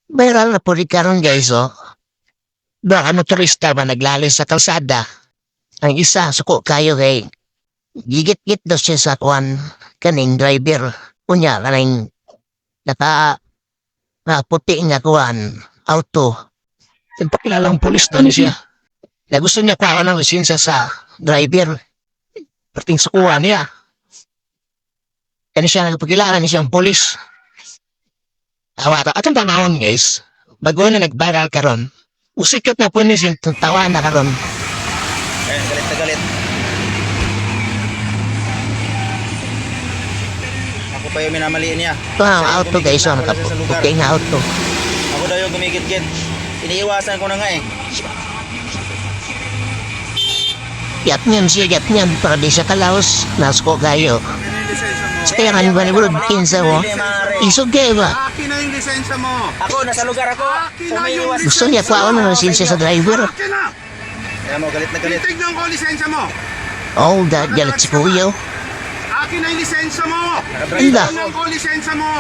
Viral na po rin karon, guys, oh. Baka motorista ba naglalay sa kalsada. Ang isa, suko kayo kay gigit-git daw siya sa kuan kaning driver. Unya, kaning naka na puti nga kuan auto. Nagpakilalang pulis na ni siya. Na gusto niya kuha ng lisensya sa driver. Perting sukuan niya. Kani siya nagpakilala ni siyang pulis. Awata, atong tanawon, guys. Bago na nag-viral karon, usikat na po ni siyang tawa na karon. Ayun, galit na galit. Ako pa yung minamaliin niya. Ito ang Siya yung auto, guys, gumigit na, oh, wala siya sa lugar. nakaputi nga auto. Ako daw yung gumigit-git. Iniiwasan ko na nga eh. Yat niyan siya, yat niyan, para di siya kalaos. Nasko kayo. Speran ba ni Bro, kinsa mo? Hindi maaari. Isog kayo ba? Akin na yung lisensya mo. Ako, nasa lugar ako. Akin na yung Umiiwas. Gusto niya kuha ng lisensya sa driver. Akin na! Kaya mo, galit na galit. Titignan ko ang lisensya mo. Oh, that galit si kuya. Akin na yung lisensya mo. Nakadrive Ila. ako. Titignan ko ang lisensya mo.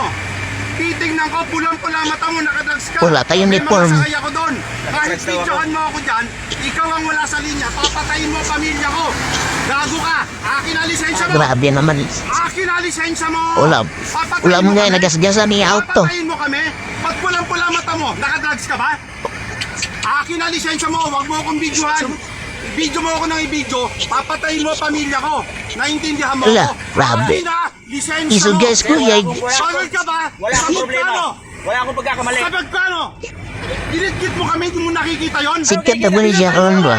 Titignan ko, pulang-pula mata mo, nakadrugs ka. Wala tayong May uniform. mga sakay ako doon. Kahit Nakadrugs daw ako. videohan mo ako dyan, ikaw ang wala sa linya, papatayin mo ang pamilya ko. Gago ka. Akin na lisensya mo. Grabe naman. Akin na lisensya mo. Wala. Papatayin Wala mo nga, kami. nagasgasan ni auto. Papatayin mo kami? Ba't pulang-pula mata mo? Nakadrugs ka ba? Akin na lisensya mo, wag mo akong videohan. Video mo ako ng i-video, papatayin mo ang pamilya ko. Naintindihan mo Wala, ako? grabe. Akin na lisensya Isog mo. guys, kuya. Pagod ka ba? Wala akong Sa problema. magkano? Wala akong pagkakamali. Sa magkano? Ginitgit mo kami, hindi mo nakikita yon. Sikat na po ni siya karon ba?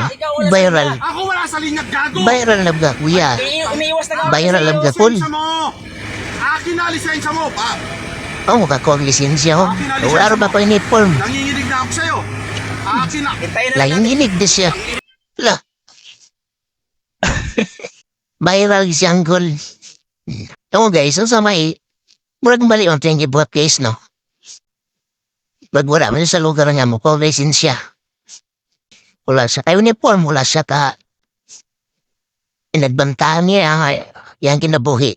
Viral. Ako wala sa linya, gago. Viral na ba, kuya? Umiiwas na nga ako Viral sa'yo. ang gakol. Lisensya mo. Akin na lisensya mo. Pa, Oh, makakuha ang lisensya ko. Wala ba ko uniform? Nanginginig na ako sa'yo. Akin na. Hintayin na lang natin. Nanginginig di siya. La. Viral si Uncle. Oo guys, ang sama eh. Murag mali ang tingin buhat, guys, no? Pag wala man sa lugar nga mo, ko lisensya. Wala siya kay uniform, wala siya ka. Inadbantahan niya ang yang kinabuhi.